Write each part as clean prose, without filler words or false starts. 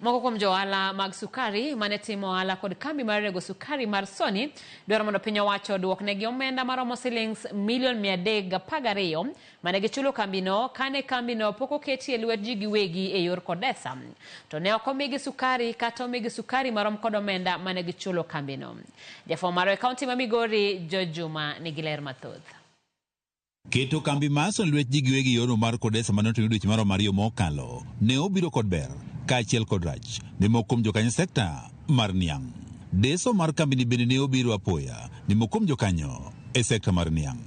Moko kuom jo ohala mag sukari mane timo ohala kod kambi mar rego sukari mar Sony dwaro mondo piny owacho oduoknegi omenda maromo silings milion 312 mane gichulo kambino kane kambino pok oketi e lwet ji giwegi e yor Kodesa. To ne ok omigi sukari kata omigi sukari marom kod omenda mane gichulo kambino. Jafwambo marwa e kaunti ma Migori, George Juma nigi ler mathoth. Keto kambi mar Sony lwet ji giwegi yorno mar Kodesa mane otim dweche maromo ariyo mokalo ne obiro kod ber kaachiel kod rach ne moko kuom jokanyo sekta mar niang'. Deso mar kambini bende ne obiro apoya ne moko kuom jokanyo e sekta mar niang'.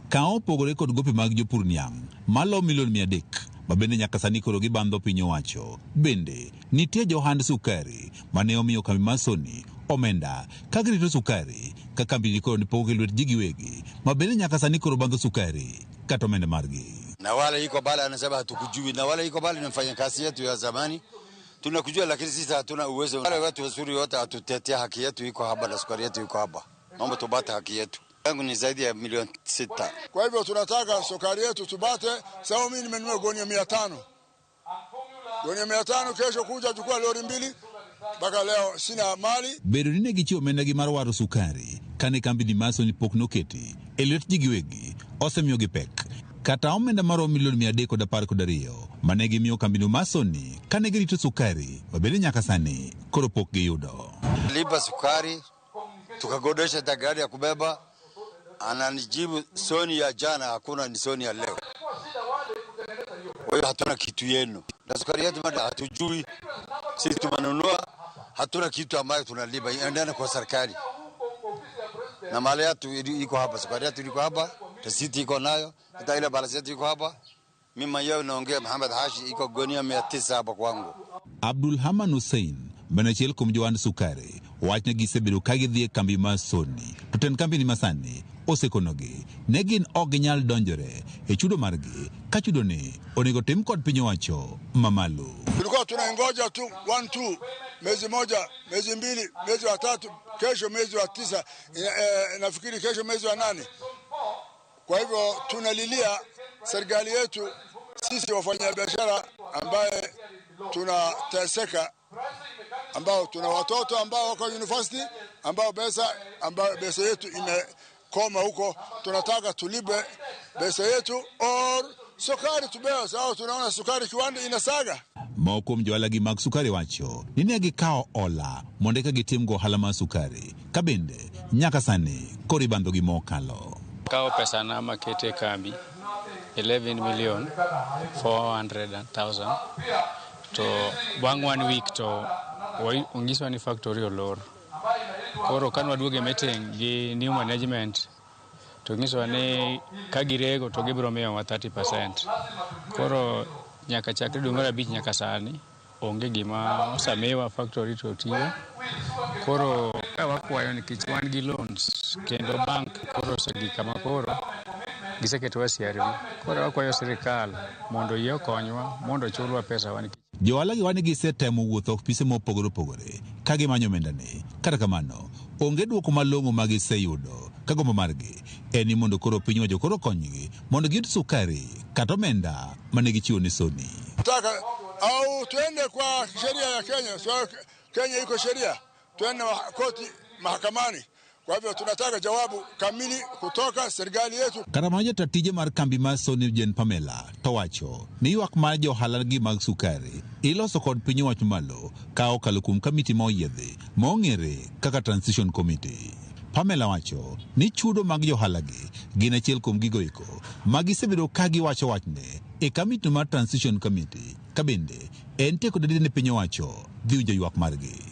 Ka opogore kod gope mag jopur niang' malo milion 300 ma bende nyaka sani koro gibandho piny owacho. Bende nitie johand sukari mane omiyo kambi mar Sony omenda ka girito sukari ka kambini koro ne pok lwet ji giwegi ma bende nyaka sani koro bandho sukari kata omenda margi. Na wale iko bale anasema hatukujui, na wale iko bale ni mfanyakazi yetu ya zamani tunakujua, lakini sisi hatuna uwezo. Wale watu wazuri wote hatutetea haki yetu iko hapa na sukari yetu iko hapa, naomba tupate haki yetu. Yangu ni zaidi ya milioni 6. Kwa hivyo tunataka sukari yetu tupate. Sababu mimi nimenunua gunia 500, gunia 500, kesho kuja chukua lori mbili, mpaka leo sina mali. Bedo ni ne gichiwo omendagi mar waro sukari kane kambini mar Sony pok noketi e lwet ji giwegi osemiyogi pek kata omenda maromo milion 312 mane gimiyo kambino mar Sony kane girito sukari ma bende nyaka sani koro pok giyudo. Lipa sukari tukagodesha hata gari ya kubeba, ananijibu Sony ya jana hakuna, ni Sony ya leo. Kwa hiyo hatuna kitu yenu na sukari yetu bado hatujui, sisi tumenunua, hatuna kitu ambayo tunalipa, endana kwa serikali na mali yetu iko hapa, sukari yetu iko hapa, risiti iko nayo, hata ile balance yetu iko hapa. Mimi mwenyewe naongea Muhammad Hashi, iko gunia 900 hapa kwangu. Abdul Haman Hussein mana achiel kuom johand sukari wach ne gisebedo ka gidhi e kambi mar Sony to tend kambini masani osekonogi ne gin ok ginyal donjore e chudo margi ka chudo ni onego tim kod piny owacho mamalo. Tulikuwa tunaingoja tu 1 2 mwezi moja, mwezi mbili, mwezi wa tatu, kesho mwezi wa 9, nafikiri kesho mwezi wa 8. Kwa hivyo tunalilia serikali yetu, sisi wafanyabiashara ambaye tunateseka, ambao tuna watoto ambao wako university, ambao pesa yetu imekoma huko. Tunataka tulipe pesa yetu or sukari tubewe, sababu tunaona sukari kiwanda inasaga. Moko kuom johala gi mag sukari wacho ni ne gikawo hola mondo eka gitim go ohala mar sukari ka bende nyaka sani koro ibandho gi mokalo. Kawo pesa na makete kambi 11,400,000 to bang' 1 week to onyiswa ni factory olor. Koro kan waduogo e meeting gi new management to nyiswa ni ka girego to gibiro miyowa 30%. Koro nyaka chakre dwe mar 5 nyaka sani onge gima osemiwa factory to tiyo. Koro ka wakwayo nikech wan gi loans kendo bank koro osegik kama koro giseketowa CRB. Koro wakwayo sirikal mondo oyie okonywa mondo ochulwa pesa wa. Johala gi wan gisetemo wuotho ofise mopogore opogore ka gimanyo omendani. Kata kamano, onge dwoko malong'o ma giseyudo ka gombo margi en ni mondo koro piny owacho koro okonygi mondo giyud sukari kata omenda mane gichiwo ne Sony. Taka au tuende kwa sheria ya Kenya, so Kenya iko sheria, tuende koti mahakamani. Kwa hivyo tunataka jawabu kamili kutoka serikali yetu. Kata mana jata tije mar kambi mar Sony Jane Pamela to wacho ni ywak mar johala gi mag sukari iloso kod piny owacho malo ka okalo kuom kamiti ma oyiedhi ma ong'ere kaka Transition Committee. Pamela wacho ni chudo mag johala gi gin achiel kuom gigo eko ma gisebedo ka giwacho wachne e kamiti mar Transition Committee ka bende en tie kod adier ni piny owacho dhi winjo ywak margi.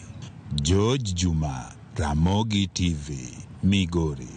George Juma, Ramogi TV, Migori.